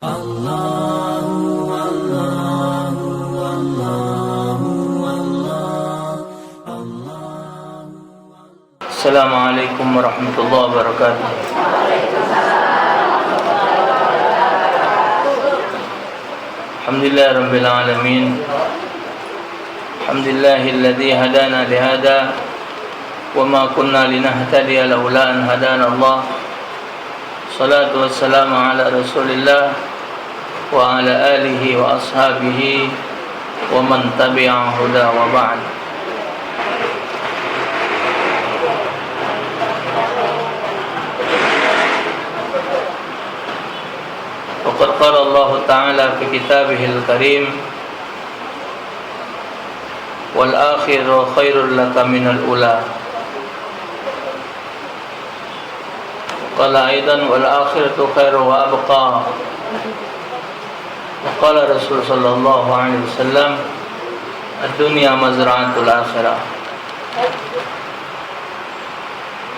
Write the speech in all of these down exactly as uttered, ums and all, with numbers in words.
Allahu, Allahu, Allahu, Allah, Allahu. Assalamualaikum warahmatullahi wabarakatuh. Alhamdulillah rabbil alamin. Alhamdulillahilladzi hadana lihada wa ma kunna linahtadiya laula an hadana Allah. Salatu wassalamu ala Rasulillah wa ala alihi wa ashabihi wa man tabi'a huda wa ba'd. Wa qad qala Allahu ta'ala fi kitabihil karim, "Wal akhiratu khairul laka minal ula." Qala aidan, "Wal akhiratu khairu wa abqa." Wa qala Rasul sallallahu alaihi wasallam, "Ad-dunya mazra'atul akhirah."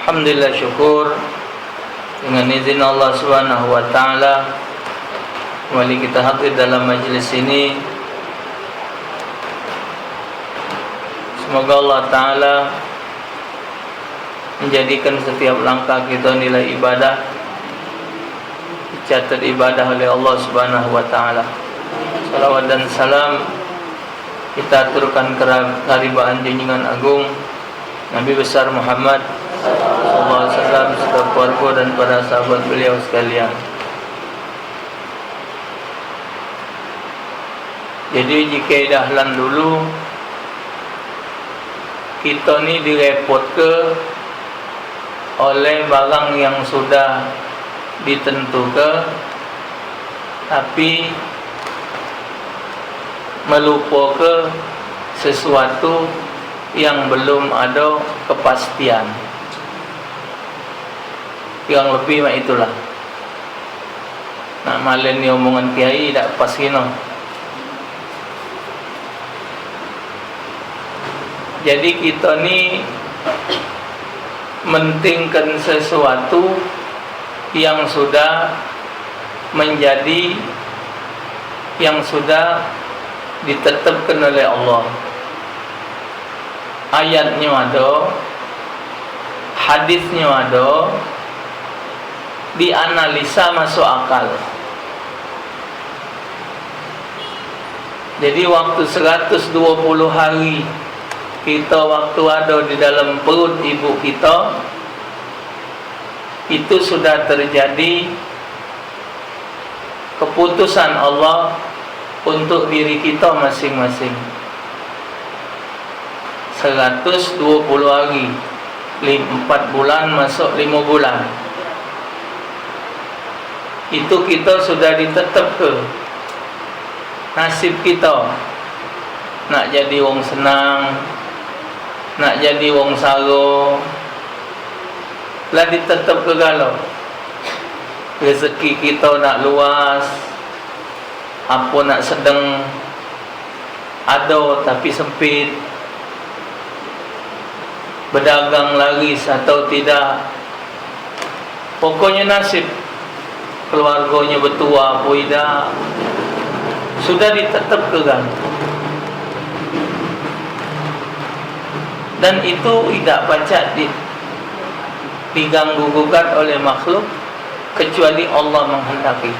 Alhamdulillah, syukur, dengan izin Allah Subhanahu wa taala, kembali kita hadir dalam majlis ini. Semoga Allah taala menjadikan setiap langkah kita nilai ibadah, dicatat ibadah oleh Allah Subhanahu wa taala. Salawat dan salam kita aturkan kera-, karibaan junjungan agung Nabi besar Muhammad sallallahu alaihi wasallam serta keluarga dan para sahabat beliau sekalian. Jadi, jika dahlan dulu, kita ni direpotke oleh barang yang sudah ditentuke, tapi melupoke sesuatu yang belum ada kepastian. Kurang lebih mak itulah. Nak malen ni omongan kiai dak pas kino. Jadi, kita ni mentingkan sesuatu yang sudah menjadi, yang sudah ditetapkan oleh Allah. Ayatnyo ado, hadisnyo ado, dianalisa masuk akal. Jadi, waktu seratus dua puluh hari kita waktu ada di dalam perut ibu kita, itu sudah terjadi keputusan Allah untuk diri kita masing-masing. Seratus dua puluh hari, lim-, empat bulan masuk lima bulan. Itu kita sudah ditetapke nasib kita. Nak jadi wong senang, nak jadi wong saro, lah ditetapke galo. Rezeki kita nak luas, apo nak sedeng, ado tapi sempit. Bedagang laris atau tidak, pokoknyo nasib keluargonyo betuo apo idak, sudah ditetapke kan. Dan itu idak pacak di-, diganggu gugat oleh makhluk, kecuali Allah menghendaki.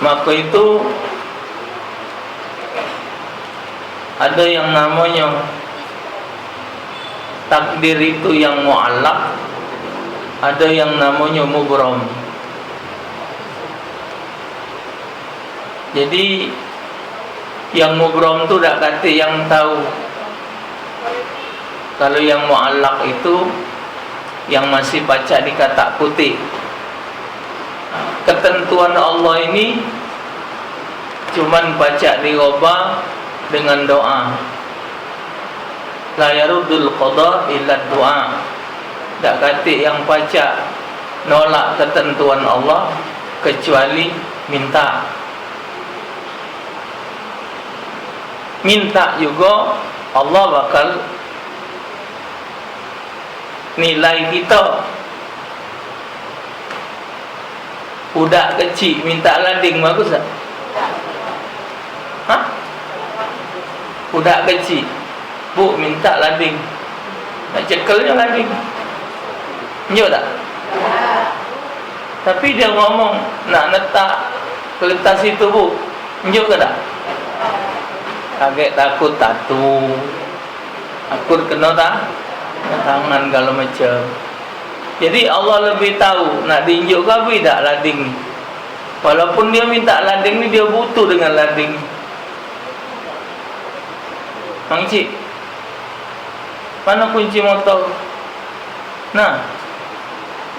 Maka itu, ada yang namonyo takdir itu yang muallak, ada yang namonyo mubrom. Jadi, yang mubrom tu dak katek yang tau. Kalu yang muallak itu yang masih pacak dikatak kutik. Ketentuan Allah ini cuman pacak dirubah dengan doa. La yaruddul qada illa du'a. Dak katek yang pacak nolak ketentuan Allah kecuali minta. Minta jugo Allah bakal nilai kita. Budak kecik minta lading bagus dak? Hah? Budak kecik, "Bu, minta lading." Nak cekelnyo lading. Njuk dak? Tapi dio ngomong, "Nak netak kertas itu, Bu." Njuk ke dak? Agek takut tatu. Takut keno ta-, tangan, galo macem. Jadi, Allah lebih tau nak dienjuk ke apo idak lading ni. Walaupun dio minta lading ni, dio butuh dengan lading ni. "Mang Cik, mano kunci motor?" "Nah,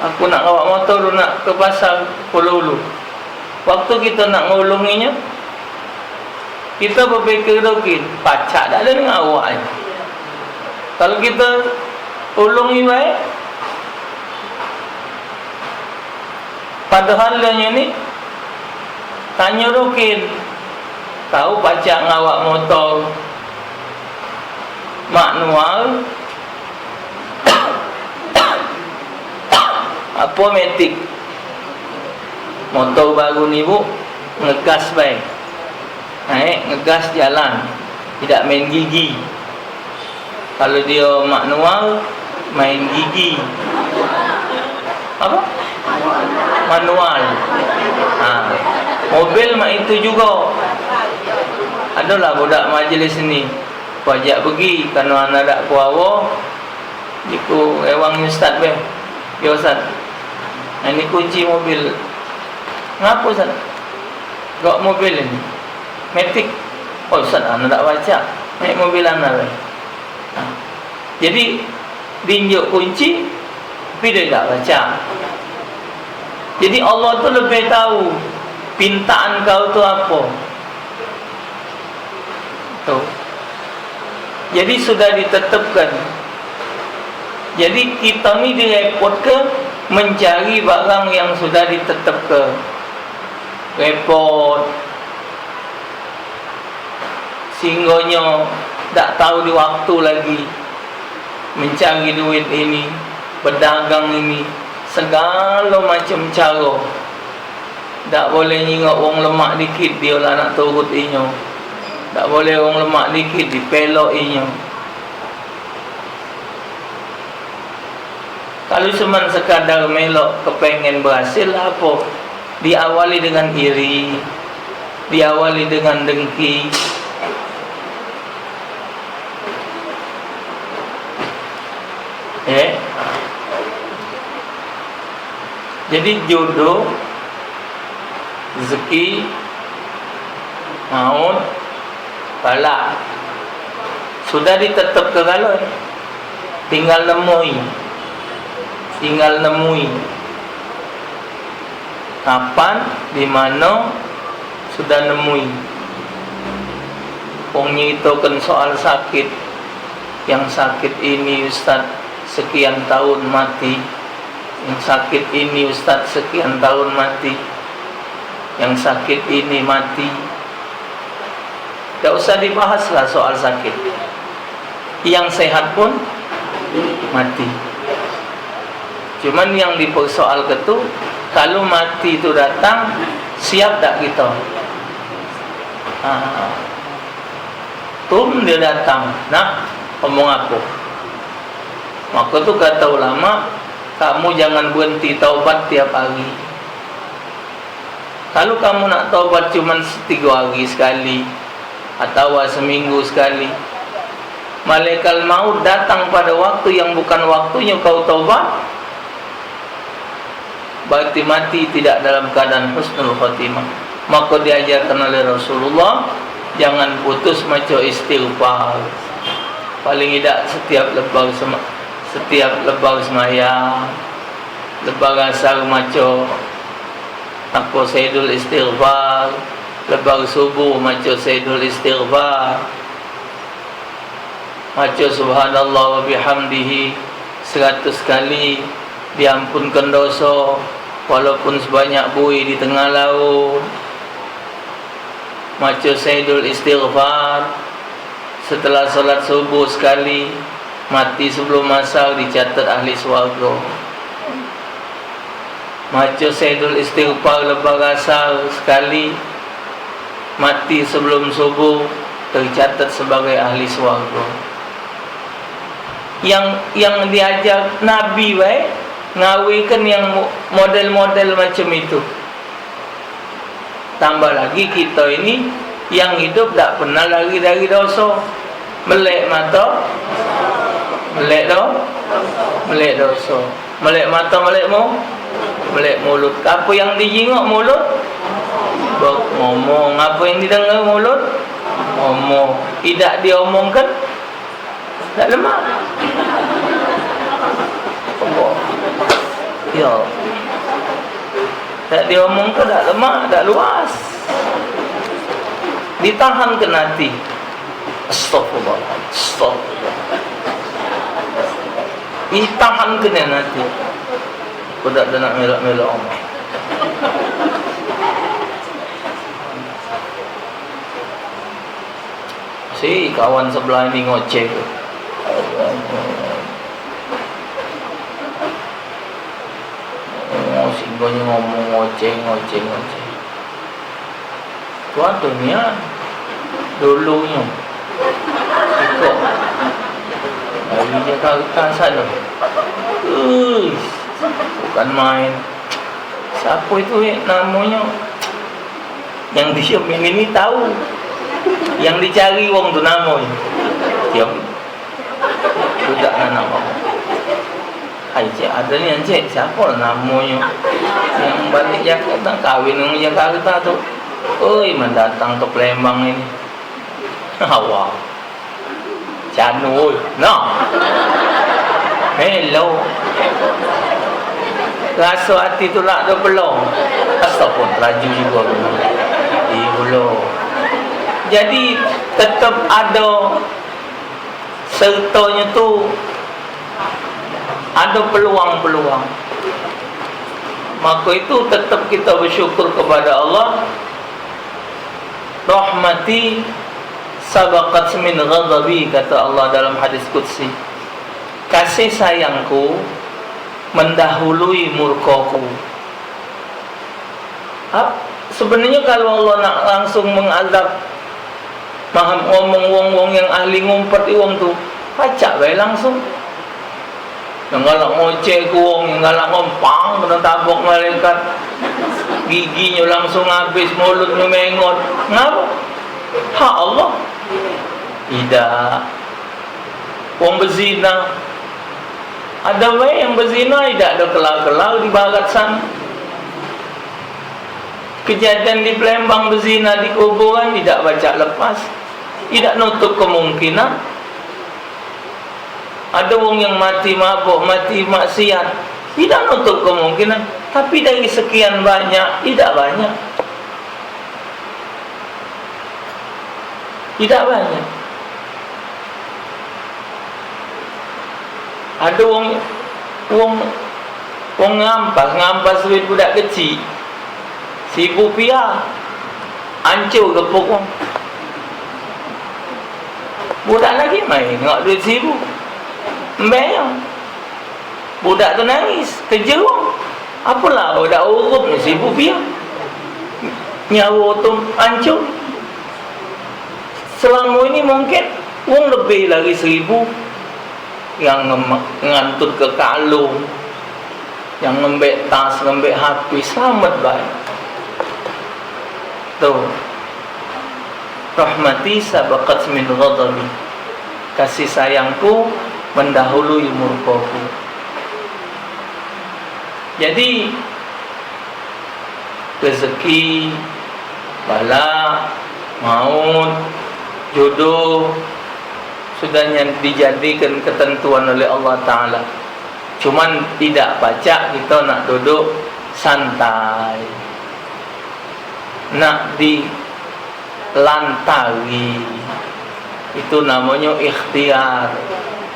aku nak ngawak motor tu nak ke pasar Pulau Ulu." Waktu kito nak ngulunginyo, kito bepikir dulu, pacak dak ado ni ngawak ni. Kalu kito ulungi bae, padahal dio ni tanyo rukin, tau pacak ngawak motor manual apo matik. Motor baru ni, Bu, ngegas bae. Naik, ngegas, jalan. Idak main gigi. Kalu dio manual, main gigi. Apo? Manual. Ha. Mobil mak itu jugo. Adolah budak majelis ni. Ku ajak pegi, karno ana dak kuawo. Niku ewang ustaz be. "Yo, Ustaz. Nah, ni kunci mobil." "Ngapo, Ustaz?" "Gawak mobil ini." "Matik." "Oh, Ustaz, ana dak pacak. Naik mobil ana be." Nah, jadi, dienjuk kunci, tapi dio dak pacak. Jadi, Allah tu lebih tau pintaan kau tu apo. Tu. Jadi, sudah ditetepkan. Jadi, kito ni direpotke mencari barang yang sudah ditetepke. Repot. Sehinggonyo dak tau di waktu lagi mencari duit ini, bedagang ini, segalo macam caro. Dak boleh nyingok wong lemak dikit, dio la nak turut inyo. Dak boleh wong lemak dikit, dipelok inyo. Kalu cuman sekadar melok kepengen berhasil, apo? Diawali dengan iri, diawali dengan dengki. Eh? Jadi, jodoh, rezeki, maut, balak. Sudah ditetepke galo, tinggal nemui. Tinggal nemui. Kapan, di mano, sudah nemui. Wong nyeritokan soal sakit, yang sakit ini, Ustaz, sekian tahun mati. Yang sakit ini, Ustaz, sekian tahun mati. Yang sakit ini mati. Dak usah dibahas lah soal sakit. Yang sehat pun mati. Cuman yang dipersoalke tu, kalu mati tu datang, siap dak kito? Ha. Tum dio datang, nak omong apo? Mako tu kato ulama, kamu jangan berenti taubat tiap hari. Kalu kamu nak taubat cuman tigo hari sekali, atawa seminggu sekali, malaikat maut datang pada waktu yang bukan waktunyo kau taubat, berarti mati tidak dalam keadaan husnul khotimah. Maka diajarkan oleh Rasulullah, jangan putus maco istighfar. Paling idak setiap lebar sema-, setiap lebar semayang, lebar asar maco apo, Sayyidul Istighfar, lebar subuh maco Sayyidul Istighfar. Maco subhanallah wa bihamdihi seratus kali, diampunkan doso, walaupun sebanyak bui di tengah laut. Maco Sayyidul Istighfar setelah salat subuh sekali, mati sebelum asar dicatat ahli swargo. Maco Sayyidul Istighfar lebar asar sekali, mati sebelum subuh, tercatat sebagai ahli swargo. Yang, yang diajar Nabi bae ngawikan yang mo-, model-model macam itu. Tambah lagi kita ini yang hidup dak pernah lari dari dosa. Melek mato, melek do, melek dosa. Melek mato, melek mu, melek mulut. Apa yang dijingok mulut? Ngomong. Apa yang didengar mulut? Ngomong. Idak diomongkan, dak lemak. Yo. Dak diomongke dak lemak, dak luas. Ditahanke ati. Astagfirullah. Astagfirullah. Ditahanke ati. Ku dak nak melok-melok omong. Si kawan sebelah ini ngoceh. Oh, singgonyo ngomong ngoceh, ngoceh, ngoceh. Tuan dunia dulunyo. Iko. Dari Jakarta sana. Uish, bukan main. Siapa itu, eh, namonyo? Yang diem ini ni tahu. Yang dicari wong tu namonyo. Diem. Budak anak wong. Hai, cek, ada ni, cek. Siapa namonyo? Yang balik Jakarta, kawin dengan Jakarta tu. Oi, mendatang ke Palembang ini. Awak. Canu, oi. Nah. Melo. Raso ati tu nak do belong. Astagfirullah, teraju juga aku. Iya, belum. Jadi, tetap ada sertonyo tu, ada peluang-peluang. Maka itu, tetap kita bersyukur kepada Allah. "Rahmati sabaqat min ghadabi," kata Allah dalam hadis qudsi. "Kasih sayangku mendahului murkaku." Ha, sebenarnya kalau Allah nak langsung mengazab, maham ngomong wong-wong yang ahli ngumpet wong tu, pacak bae langsung. Yang galak ngoceh ku wong, yang galak ngompang, kena tabok malaikat. Giginyo langsung habis, mulutnyo mengot. Ngapa? Hak Allah. Idak. Wong bezina. Ada bae yang bezina, idak ada kelar-kelar di barat sana. Kejadian di Palembang bezina di kuburan, idak pacak lepas. Idak nutup kemungkinan. Ada wong yang mati mabuk, mati maksiat. Idak nutup kemungkinan. Tapi dari sekian banyak, idak banyak. Idak banyak. Ada wong, wong, wong ngampas, ngampas duit budak kecik. Seribu pia. Ancur gepuk wong. Budak lagi main, ngak duit seribu. Embek nyo. Budak tu nangis, kejeru. Apalah budak urup ni seribu pia. Nyawa tu ancur. Selama ini mungkin wong lebih lagi seribu yang ngem-, ngantut ke kalung, yang ngembek tas, ngembek H P, selamat bae. Tu. Rahmati sabaqat min ghadabi. Kasih sayangku mendahului murkaku. Jadi, rezeki, balak, maut, jodoh, sudah nyan dijadikan ketentuan oleh Allah Taala. Cuman, idak pacak kita nak duduk santai. Nak di lantari. Itu namonyo ikhtiar.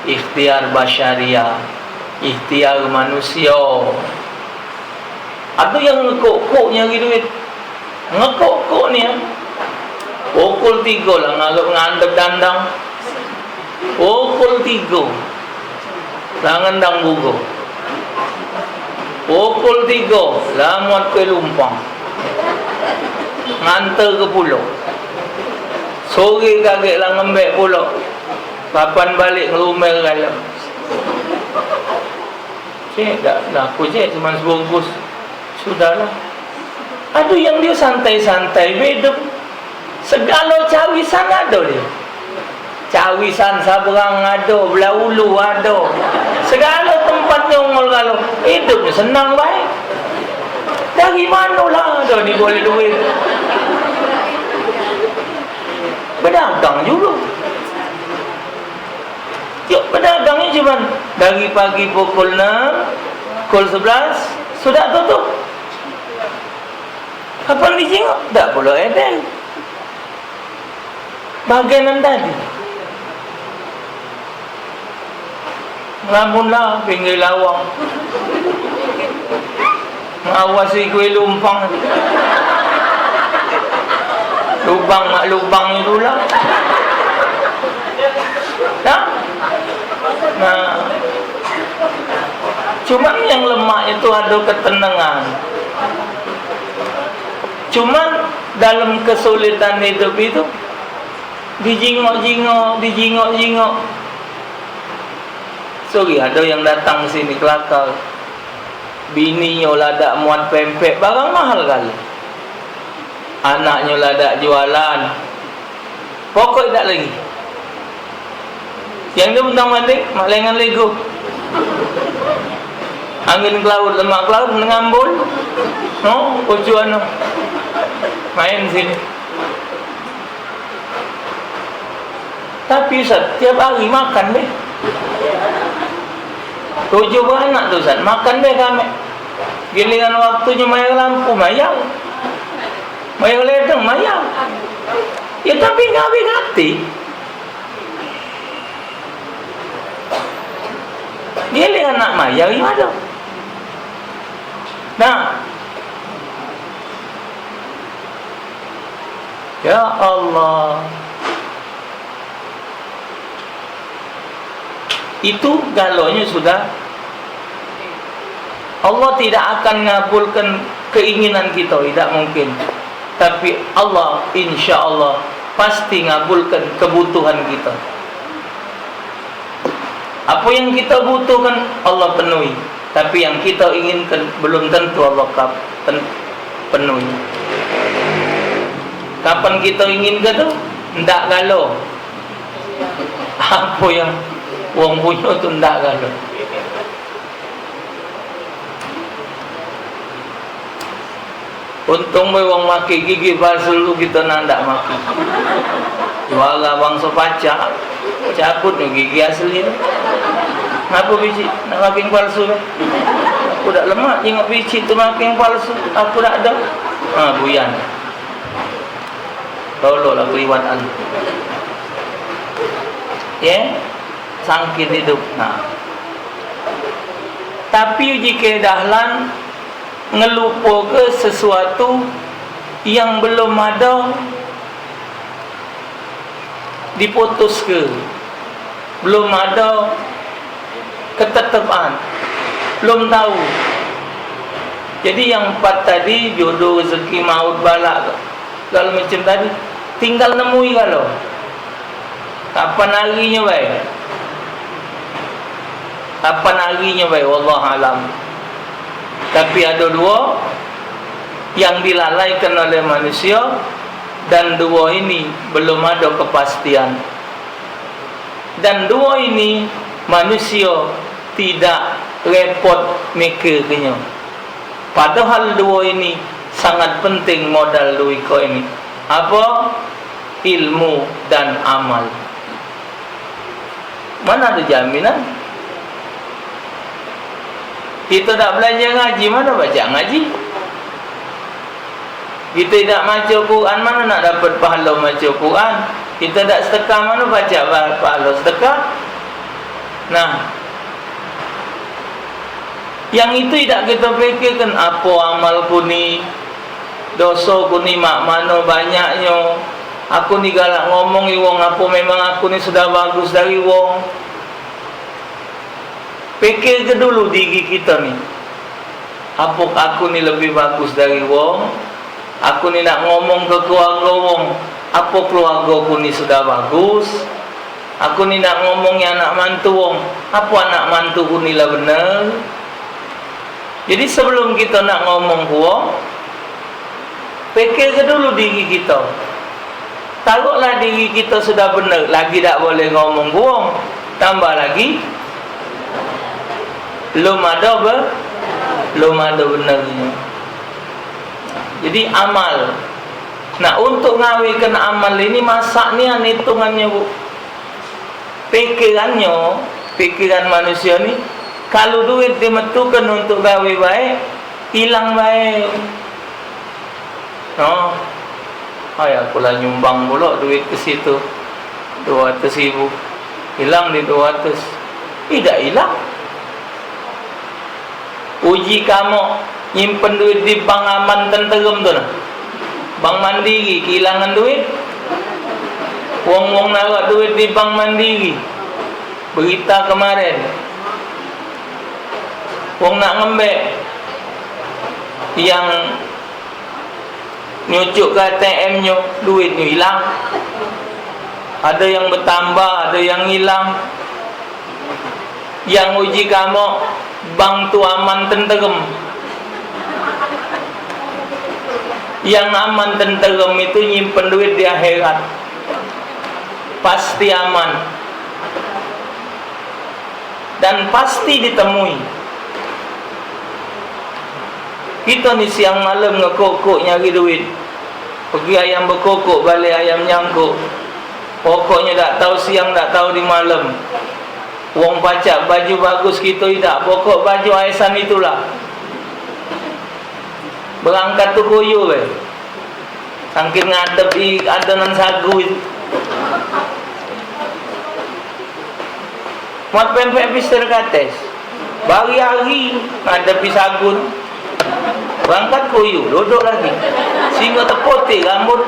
Ikhtiar basyariah. Ikhtiar manusio. Ado yang ngekok-kok nyari duit. Ngekok-kok ni, ya. Pukul tigo lah ngaluk ngadep dandang. Pukul tigo. Lah ngendang bugo. Pukul Pukul tigo, la muat ke Lumpang. Nganter ke pulo. Sore kagek la ngembek pulo. Kapan balek ngelumel galo. Cek, dak laku, cek, cuman sebungkus. Sudahlah. Aduh, yang dia santai-santai be idup. Segalo cawisan ado dia. Cawisan saberang ado, Belah Ulu ado. Segalo tempat nyongol galo. Idupnyo senang bae. Dari mano la ado ni boleh duit? Bedagang jugo. Yuk, bedagang ni cuman dari pagi pukul enam, pukul sebelas, sudah tutup. Kapan dijingok? Dak pulo edeng. Bagenan tadi. Ngelamun la pinggir lawang. Ngawasi kue lumpang. Lubang mak lubang itulah. Nah, nah. Cuman yang lemak itu ada ketenangan. Cuman dalam kesulitan hidup itu, dijingok-jingok, dijingok-jingok. Sorry, ada yang datang sini kelakar. Bininyo la dak muat pempek, barang mahal kali. Anaknyo la dak jualan. Pokok dak lagi. Yang dia mentang mandek, mak lengan lego. Angin ke laut, lemak ke laut, ngambul. No, ujuan no. Main sini. Tapi Ustaz, tiap hari makan be. Tujuh beranak tu Ustaz, makan be kami. Giliran waktunyo mayar lampu, mayar. Mayar ledeng, mayar. Ya tapi gawe gati. Giliran nak mayar, ya ada. Nah. Ya Allah. Itu galonyo sudah. Allah tidak akan ngabulkan keinginan kita, tidak mungkin. Tapi Allah, insya Allah, pasti ngabulkan kebutuhan kita. Apa yang kita butuhkan, Allah penuhi. Tapi yang kita inginkan, belum tentu Allah kab-, pen-, penuhi. Kapan kita inginkan tu? Ndak galo. Apa yang wong punyo tu ndak galo. Untung be wong make gigi palsu dulu, kito nak ndak make. Jualah bangso pacak, cabut nyo gigi asli. Ngapo biji nak make palsu be? Aku dak lemak jingok biji tu make palsu. Aku dak ado. Ha, buyan. Toloklah keliwatan. Ye? Sangkin hidup. Nah. Tapi uji ke Dahlan ngelupoke sesuatu yang belum ada diputuske, belum ada ketetepan, belum tahu. Jadi yang empat tadi, jodoh, rezeki, maut, balak, segalo macam tadi, tinggal nemui galo. Kapan harinyo bae? Kapan harinyo bae? Wallahu alam. Tapi ado duo yang dilalaikan oleh manusia, dan duo ini belum ado kepastian. Dan duo ini manusia tidak repot mikirkenyo. Padahal duo ini sangat penting modal duo iko ini. Apo? Ilmu dan amal. Mano ado jaminan? Kito dak belajar ngaji, mano pacak ngaji? Kito dak maco Quran, mano nak dapat pahalo maco Quran? Kito dak sedekah, mano pacak pa-, pahalo sedekah? Nah, yang itu idak kito pikirkan, apo amalku ni, dosoku ni mak mano banyaknyo, aku ni galak ngomongi wong, apo memang aku ni sudah bagus dari wong? Pikirke dulu diri kito ni. Apo aku ni lebih bagus dari wong? Aku ni nak ngomong ke keluarga wong, apo keluargaku ni sudah bagus? Aku ni nak ngomongi anak mantu wong, apo anak mantuku ni la bener? Jadi, sebelum kito nak ngomong ke wong, pikir ke dulu diri kito. Taroklah diri kito sudah bener, lagi dak boleh ngomong ke wong. Tambah lagi, lum ado be-, lum ado benernyo. Jadi, amal. Nah, untuk ngawekan amal ini, masak nian itungannyo, Bu. Pikirannyo, pikiran manusio ni, kalu duit dimetukan untuk gawe bae, ilang bae. No. Ai, aku la nyumbang pulo duit ke situ, duo ratus ribu. Ilang di duo ratus. Idak ilang. Uji kamu nyimpen duit di bank aman tenterem tu nah. Bank Mandiri kehilangan duit. Wong-wong naruh duit di Bank Mandiri. Berita kemarin. Wong nak ngembek, yang nyucuk ke A T M nyo, duit nyo ilang. Ada yang bertambah, ada yang ilang. Yang uji kamu, bank tu aman tenterem. Yang aman tenterem itu nyimpen duit di akhirat. Pasti aman. Dan pasti ditemui. Kito ni siang malem ngekok-kok nyari duit. Pegi ayam bekokok, balek ayam nyangkok. Pokoknyo dak tau siang, dak tau di malem. Wong pacak baju bagus kito idak, pokok baju aisan itulah. Berangkat tu koyo be. Sangking ngadep i adonan sagu itu. Mat pempek pister kates. Bari hari ngadepi sagu tu. Berangkat koyo, dodok lagi. Sehinggo tepote rambut.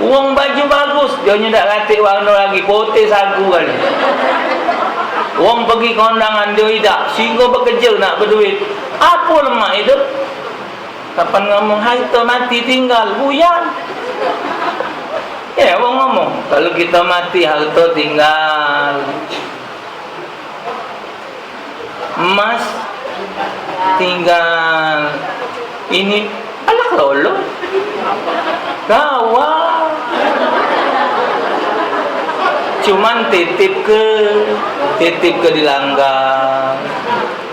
Wong baju bagus, dio nyo dak katek warno lagi, pote sagu kali. Wong pegi kondangan, dio idak, sehinggo bekeje nak beduit. Apo lemak idup? Kapan ngomong, "Harto mati tinggal," buyan. Ye, wong ngomong, kalu kito mati, harto tinggal. Emas tinggal. Ini, alah, lolo. Gawat. Cuman titip ke, titip ke di langgar,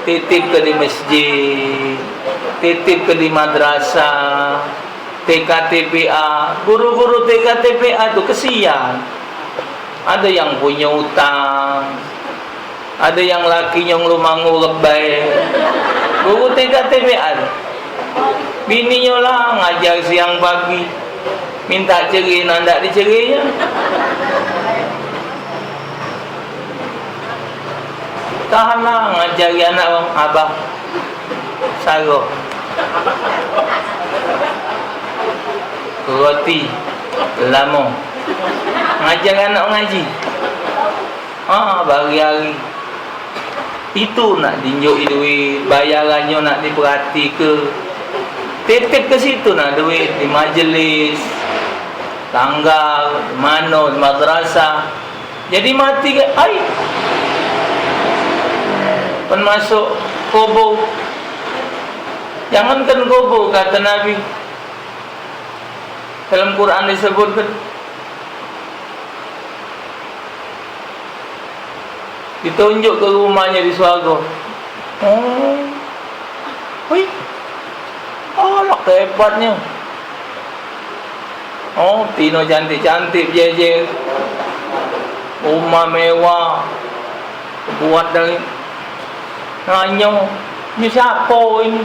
titip ke di masjid, titip ke di madrasah, T K T P A, guru-guru T K T P A tu kesian. Ado yang punyo utang, ado yang lakinyo ngelumangu rebai. Guru T K T P A tu, bininyo la ngajar siang pagi, minta cerai nak dak dicerai nyo. Tahan la ngajari anak wong, abah. Saro. Roti. Lamo. Ngajar anak ngaji. Ha, bari-ari. Itu nak dinjuk duit, bayarannyo nak diperatike. Titip ke situ nak duit, di majelis, langgar, di mano, di madrasah. Jadi mati ke ai. Pen masuk kubur. Jangankan kubur, kata Nabi. Dalam Quran disebutkan, ditunjuk ke rumahnyo di swargo. Oh. Hui. Alah, hebatnyo. Oh, tino cantik-cantik, jejer. Rumah mewah. Buat dari nanyo, "Ni siapo ini?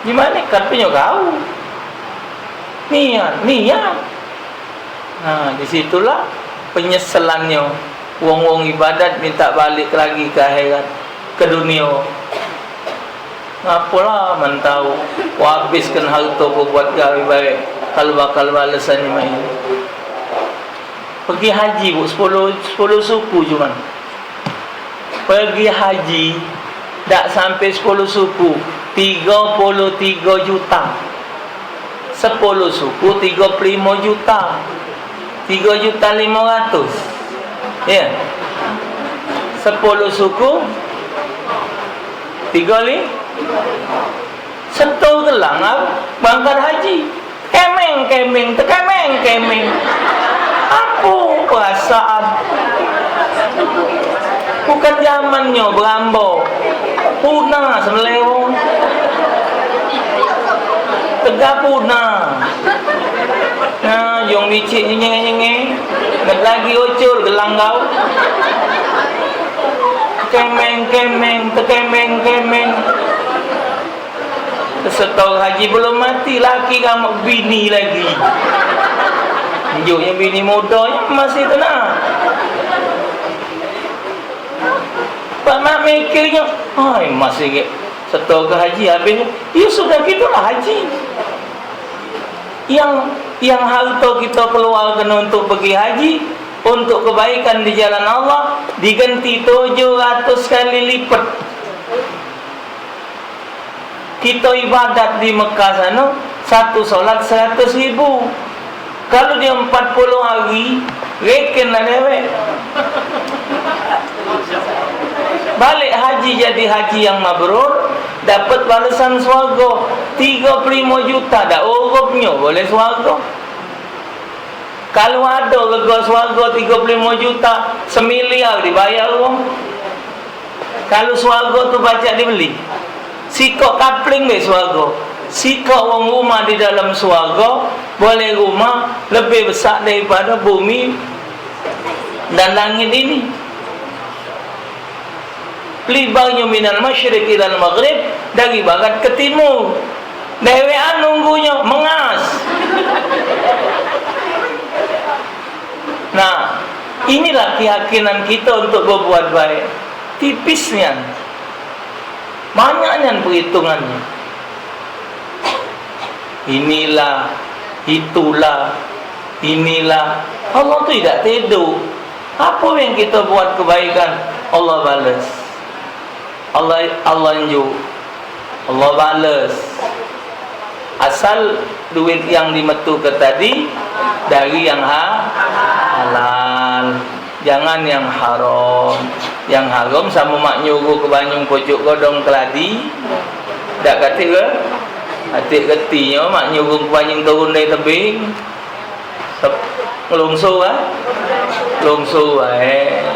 Di mano katanya kau?" Niat, niat. Nah, di situlah penyeselannyo. Wong-wong ibadat minta balik lagi ke akhirat, ke dunio. Ngapolah men tau, ku habiskan harto ku buat gawe bae, kalu bakal balesannyo mak ini. Pegi haji, Bu, sepuluh, sepuluh suku cuman. Pergi haji dak sampe sepuluh suku, tigo puluh tigo juta. Sepuluh suku, tigo puluh limo juta. Tigo juta limo ratus. Ya. Sepuluh suku, tigo li-, setor gelang, ah, berangkat haji. Kemeng, kemeng, tekemeng, kemeng. Apo perasaan? Bukan zamannyo berambo. Punah semelewo. Tegah punah. Nah, yong bicik nyenye-nyenye. Nget lagi ucul gelang kau. Kemeng, kemeng, tekemeng, kemeng. Setor haji belum mati, laki kamu bini lagi. Njuk yang bini muda yang masih tenang. Pak Mak mikirnya, "Ai, masih ke setor ke haji habis." Ya sudah, gitulah haji. Yang, yang harta kita keluarkan untuk pergi haji, untuk kebaikan di jalan Allah, diganti tujuh ratus kali lipat. Kita ibadat di Mekah sana, satu solat seratus ribu. Kalau dia empat puluh hari, rekenlah dewek. Balik haji jadi haji yang mabrur, dapat balasan swarga tigo puluh limo juta, dak urupnyo boleh swarga. Kalau ado rego swarga tigo puluh limo juta, semiliar dibayar wong. Kalu swargo tu pacak dibeli, sikok kapling be swargo. Sikok wong rumah di dalam swargo, boleh rumah lebih besak daripada bumi dan langit ini. Libarnyo minal masyriq ilal maghrib, dari barat ke timur. Dewean nunggunyo, mengas. Nah, inilah keyakinan kita untuk berbuat baik. Tipis nian. Banyak nian perhitungannya. Inilah, itulah, inilah. Allah tu tidak tidur. Apa yang kita buat kebaikan, Allah balas. Allah, Allah njuk, Allah bales. Asal duit yang dimetuke tadi dari yang ha-, halal, jangan yang haram. Yang haram samo mak nyuruh ke banyu pucuk godong keladi. Dak katik ke? Katik ketinyo mak nyuruh ke banyu turun dari tebing. Tep-, ngelungsu, ah? Ngelungsu, eh.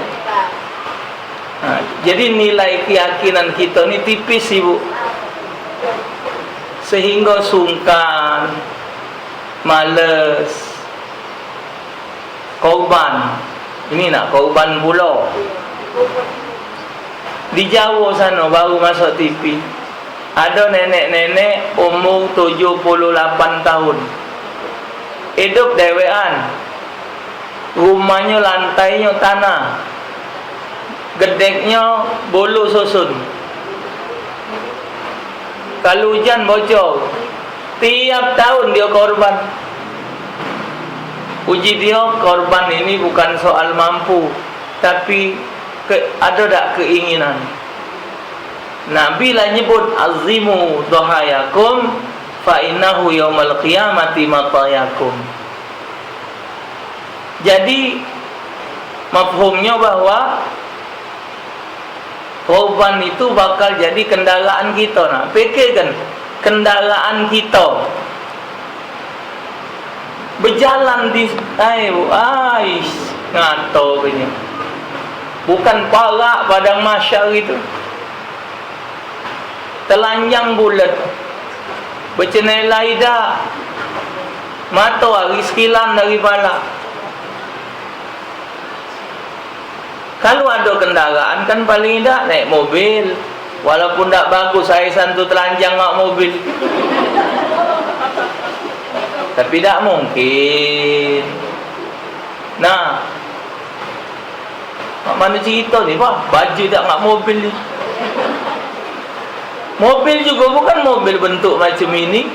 Nah, jadi nilai keyakinan kita ni tipis, Ibu. Sehingga sungkan, males. Korban. Ini nak korban pulo. Di Jawa sana baru masuk T V. Ado nenek-nenek umur tujuh puluh lapan tahun. Hidup dewean. Rumahnyo lantainyo tanah, gedeknyo bulu susun. Kalu ujan bocor, tiap tahun dio korban. Uji dio korban ini bukan soal mampu, tapi ke, ado dak keinginan. Nabi lah nyebut, "Azimu dhahayakum, fa innahu yaumal qiyamati matayakum." Jadi, mafhumnyo bahwa korban itu bakal jadi kendaraan kita. Nah, pikirkan, kendaraan kita bejalan di, ai, ai, ngato punya. Bukan parak padang mahsyar itu. Telanjang bulet. Becenela idak. Matoari sekilan dari pala. Kalu ado kendaraan, kan paling idak naik mobil. Walaupun dak bagus, aisan tu telanjang ngak mobil. Tapi dak mungkin. Nah, mak mano cerito ni, bah, baju dak ngak mobil ni. Mobil jugo bukan mobil bentuk macam ini.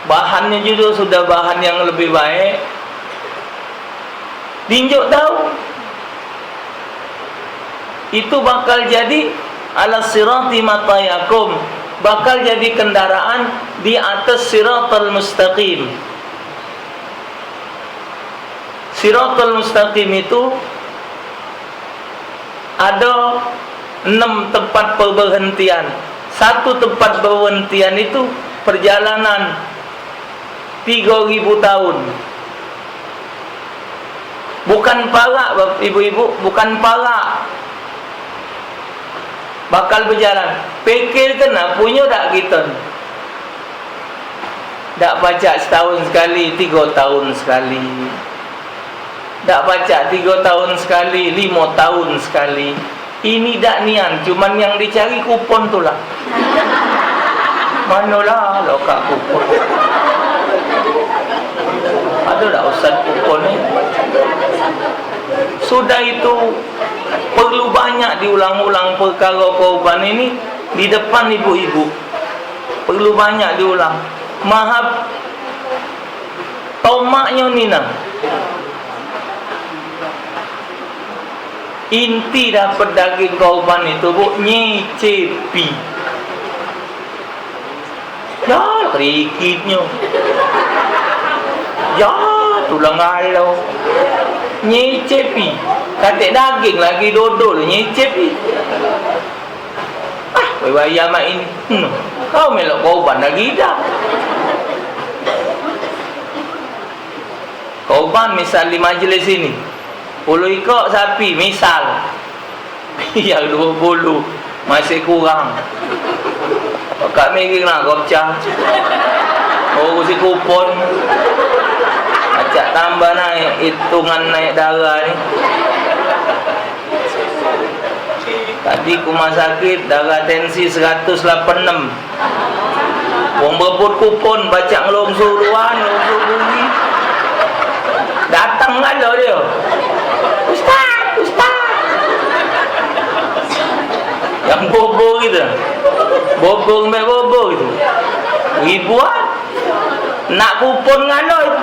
Bahannyo jugo sudah bahan yang lebih baik. Dinjuk tau. Itu bakal jadi ala sirati matayakum, bakal jadi kendaraan di atas siratal mustaqim. Siratal mustaqim itu ada enam tempat perberhentian. Satu tempat perberhentian itu perjalanan tiga ribu tahun. Bukan parak, bap-, ibu-ibu, bukan parak. Bakal bejalan. Pikirkan, nah, punyo dak kita ni? Dak pacak setahun sekali, tiga tahun sekali. Dak pacak tiga tahun sekali, lima tahun sekali. Ini dak nian, cuman yang dicari kupon tu lah. Manolah lokak kupon. Ada dak ustaz kupon ni? Sudah itu, perlu banyak diulang-ulang perkara korban ini di depan ibu-ibu. Perlu banyak diulang. Mahap tomaknyo ni nah. Inti dapat daging korban itu, Bu, nyicipi. Ya, kerikitnyo. Ya, tulang galo. Nyicipi. Katek daging lagi dodol, nyicipi. Ah, wai-wai amat ini. Hmm. Kau melok korban lagi dah. Korban misal di majlis ini, puluh ikok sapi, misal. Yang duo puluh masih kurang. Kak miring lah, kau pecah. Urusi kupon. Acak tambah naik, hitungan naik darah ni. Tadi ku rumah sakit, darah tensi seratus lapan enam. Wong berebut kupon, pacak ngelongso duluan, ngelongso bunyi. Datang galo dio. "Ustaz, ustaz." Yang bobo gitu. Bobo, ngembek bobo gitu. Ribuan. Nak kupon ngano itu.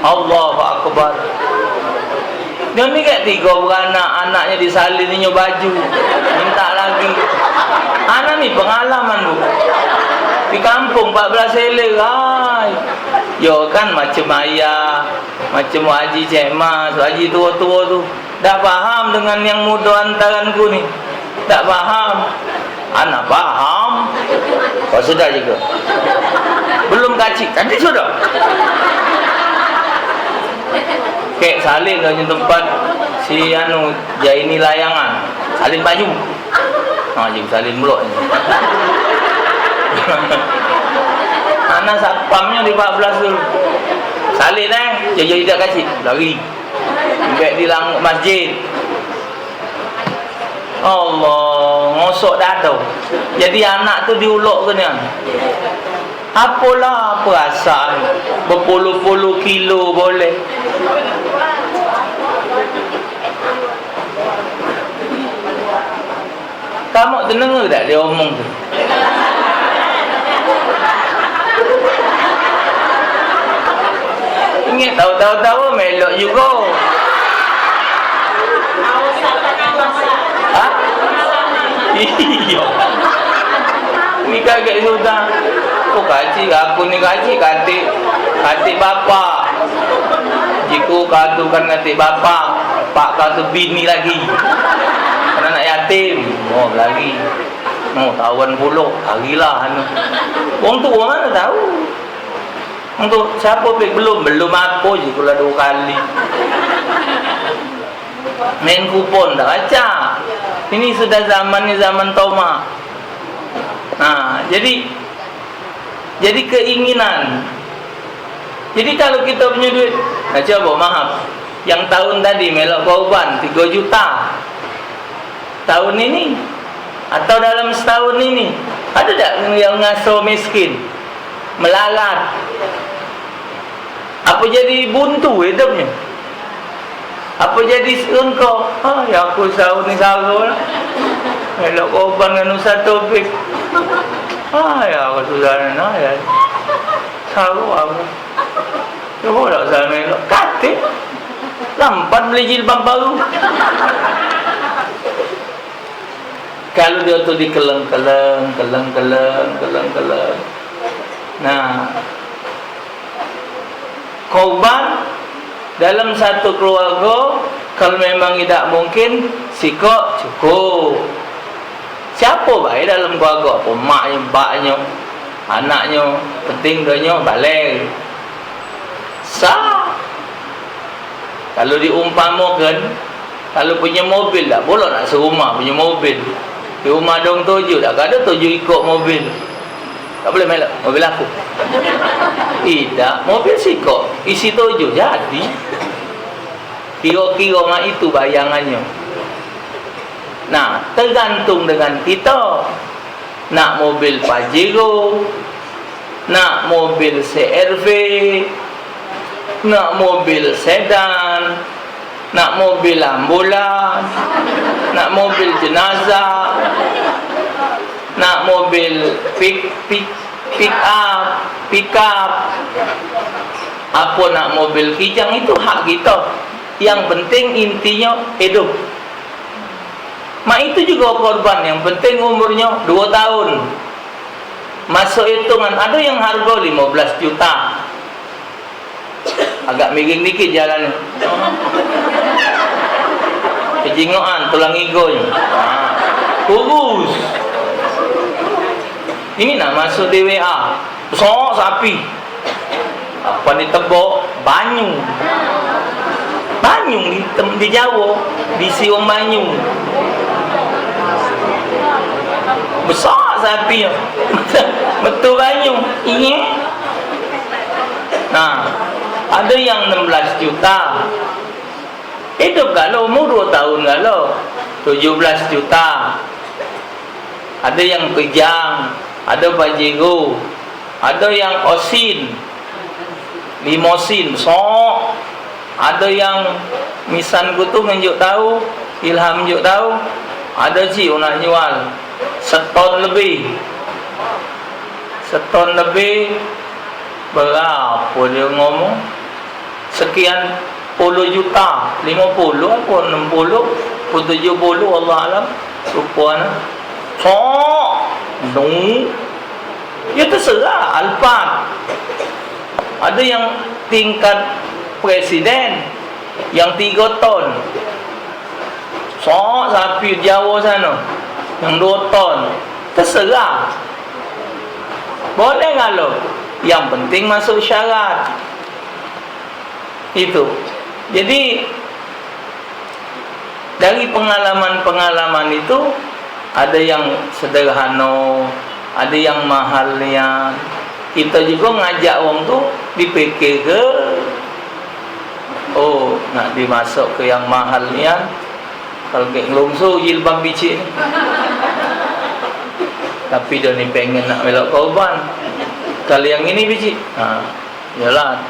Allahu Akbar. Dio ni kek tigo beranak, anaknyo disalin inyo baju, minta lagi. Ana ni pengalaman, Bu. Di kampung empat belas Ilir, ai. Yo kan, macem ayah, macem Wak Haji Cek Mas, Wak Haji tuo-tuo tu. Dak paham dengan yang mudo antaranku ni. Dak paham. Ana paham. Kau sudah juga. Belum kaji, kaji sudah. Kek salin dah nyentuh tempat si anu, Jaini layangan. Salin baju. Ha, jing salin pulak ni. Ana satpamnyo di empat belas tu. Salin, eh, jadi dak kaji. Lari. Ambek di lang-, masjid. Allah, ngosok dado. Jadi anak tu diulok ke nian. Apolah perasaan bepuluh-puluh kilo boleh. Kamu dengar dak dia omong tu? Ingat tahu-tahu tahu melok juga. Hah? Iyo. Ni kaget sudah. Oh, kaji, aku ni kaji, katik, katik bapak. Jiko kau tu kan katik bapak, pak kau tu bini lagi. Kan anak yatim. Oh, lagi. Oh, tahuan pulo, larilah anu. Wong tuo mano tahu? Wong tuo, siapo, Pik? Belum, belum apo je, kula duo kali. Main kupon, dak pacak. Ini sudah zamannyo zaman tomak. Nah, jadi, jadi keinginan. Jadi, kalu kito punyo duit, nah, cobo, maaf. Yang tahun tadi melok korban tigo juta. Tahun ini, atau dalam setahun ini, ado dak yang ngaso miskin, melarat? Apo jadi buntu hidupnyo? Apo jadi serengko? Ah, ya aku sahur ni sahur lah. Melok korban dengan Ustaz Taufik. Ah, ya aku sudah ni, ah, ya. Sahur aku. Cubo dak usah melok. Katik. Lampat beli jilbab baru. Kalu dio tu dikeleng-keleng, keleng-keleng, keleng-keleng. Nah, korban dalam satu keluarga, kalu memang idak mungkin, sikok cukup. Siapo bae dalam keluarga, apo maknyo, baknyo, anaknyo, penting donyo balai. Sah. Kalu diumpamakan, kalu punyo mobil, dak boleh nak serumah punyo mobil. Di rumah dong tujuh, dak ado tujuh ikok mobil. Dak boleh melok mobil aku. Idak, mobil sikok, isi tujuh, jadi. Kiro-kiro mak itu bayangannyo. Nah, tergantung dengan kito. Nak mobil Pajero, nak mobil C R V, nak mobil sedan, nak mobil ambulan, nak mobil jenazah, nak mobil pick, pick, pick up, pickup, apo nak mobil kijang, itu hak kito. Yang penting intinyo idup. Mak itu jugo korban, yang penting umurnyo duo taun. Masuk itungan, ado yang hargo limo belas juta. Agak miring dikit jalannyo. Kejingokan tulang igonyo. Ha. Kurus. Ini nak masuk D W A. Besok sapi. Apo ditebok? Banyu. Banyu di, tem- di Jawa, disium banyu. Besak sapi tu. Metu banyu. Iye. Nah, ado yang enam belas juta. Idup galo, umur duo taun galo. Tujuh belas juta. Ado yang Kijang, ado Pajero, ado yang Osin, limosin, besok. Ado yang Nissan ku tu ngenjuk tau, Ilham njuk tau, ado cik nak nyual seton lebih. Seton lebih, berapo dio ngomong? Sekian puluh juta, limo puluh apo enam puluh, apo tujuh puluh, Allah alam, lupo ana. Sok, nu, yo terserah, Alphard. Ado yang tingkat presiden, yang tigo ton. Sok sapi Jawa sano, yang duo ton. Terserah. Boleh ngalo. Yang penting masuk syarat. Itu. Jadi, dari pengalaman-pengalaman itu, ado yang sederhano, ado yang mahal nian. Kito jugo ngajak wong tu dipikir ke, oh, nak dimasuk ke yang mahal nian. Kalu kek ngelungsu jilbab bicik ni. Tapi dio ni pengen nak melok korban. Kalu yang ini bicik, ha, iyolah.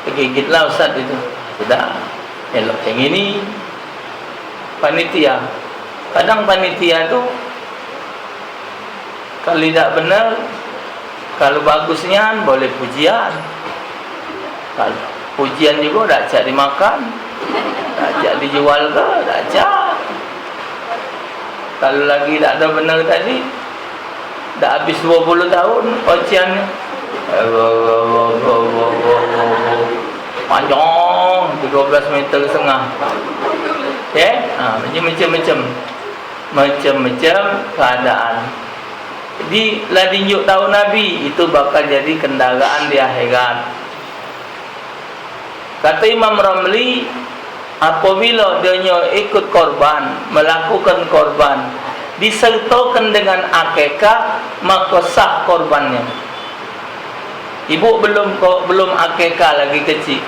Tegigit lah ustaz itu. Sudah. Elok yang ini. Panitia. Kadang panitia tu, kalu dak bener, kalu bagus nian, boleh pujian. Kalu pujian jugo dak cak dimakan, dak cak dijual ke, dak cak. Kalu lagi dak ado bener tadi, dak habis duo puluh taun ocian ni. Panjang tigo belas meter setengah. Oke? Ha, macam-macam. Macam-macam keadaan. Jadi, lah dinjuk tau Nabi, itu bakal jadi kendaraan di akhirat. Kato Imam Ramli, apabilo dionyo ikut korban, melakukan korban, disertokan dengan akekah, mako sah korbannyo. Ibu belum ko-, belum akekah lagi kecik.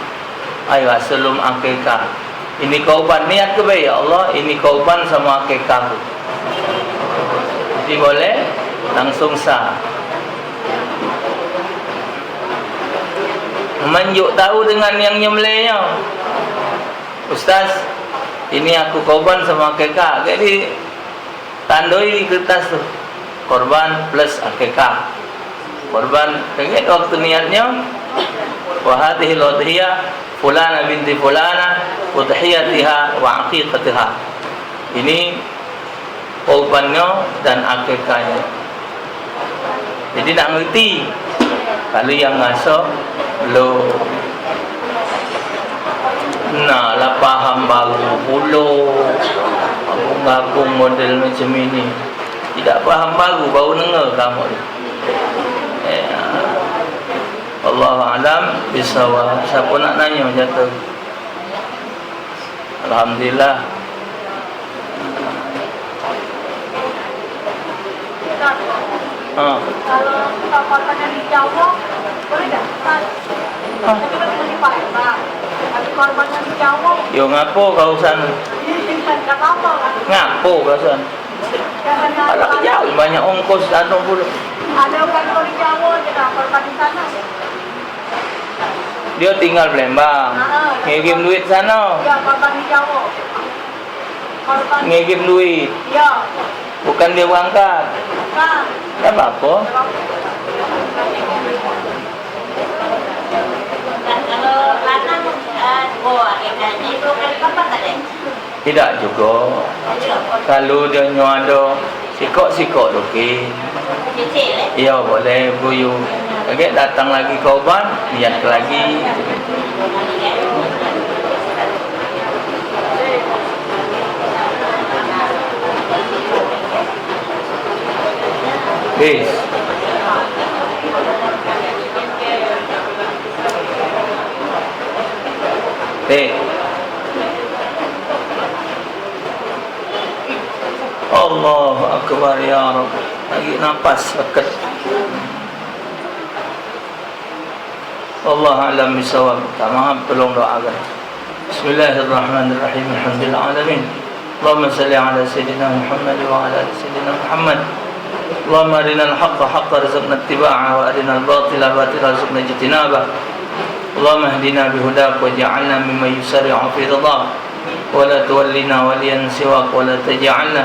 Ayo, sebelum akekah. Ini korban, niat ke bae, "Ya Allah, ini korban samo akekahku." Jadi boleh langsung sah. Menjuk tahu dengan yang nyembelihnyo. "Ustaz, ini aku korban samo akekah." Jadi tandoi kertas tu. Korban plus akekah. Korban, kagek waktu niatnyo, "Wa hadhil udhiyah fulana binti fulana udhiyatiha wa aqiqatiha." Ini Kurbannyo dan akikahnyo. Jadi, nak ngerti, kalu yang ngaso belum. Nah, lah paham baru pulo. Gabung-gabung model macam ini. Tidak paham baru, baru dengar kamu ni. Eh, Allahu alam bisawab. Siapa nak nanya macam tu? Alhamdulillah. Ha. Kalau kita korbannya di Jawa, boleh nggak, Ustaz? Ha. Tapi kan di Palembang. Tapi korbannya di Jawa. Yo, ngapo kau sana? Nggak apa-apa, Pak. Ngapo kau sana? Kalau jauh, banyak ongkos, anu pula. Ada orang dari Jawa je dah, korban di sana. Dia tinggal Palembang. Ha, ha. Ngirim duit sana. Ya, korban di Jawa. Korban. Ngirim duit. Ya. Bukan dia berangkat. Bukan. Tak apa-apa. Kalau lanang, eh, dua, dia kan. Itu kan korban tak ada? Idak jugo. Kalu dio nyo ado sikok-sikok dukin, iyo boleh buyu. Agek datang lagi korban, niat lagi. Bis. Eh. Allahu Akbar, ya Rabb. Lagi napas seket. Allah alam bisawab. Minta maaf, tolong doakan. Bismillahirrahmanirrahim. Alhamdulillah alamin. Allahumma salli ala sayyidina Muhammad wa ala ali sayyidina Muhammad. Allahumma arinal haqqa haqqa warzuqna ittiba'a wa arinal batila batila warzuqna ijtinaba. Allahumma ihdina bihudaka waj'alna mimman yusari'u fi ridhak. ولا تولنا وليا سواك ولا تجعلنا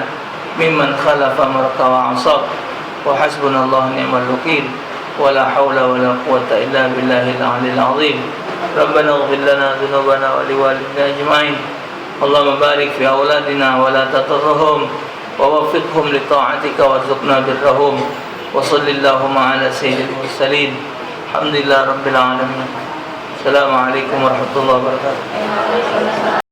ممن خالف أمرك وعصاك. وحسبنا الله ونعم الوكيل. ولا حول ولا قوة إلا بالله العلي العظيم. ربنا اغفر لنا ذنوبنا ولوالدينا أجمعين. اللهم بارك في أولادنا ولا تضرهم. ووفقهم لطاعتك وارزقنا برهم. وصل اللهم على سيد المرسلين. الحمد لله رب العالمين. السلام عليكم ورحمة الله وبركاته.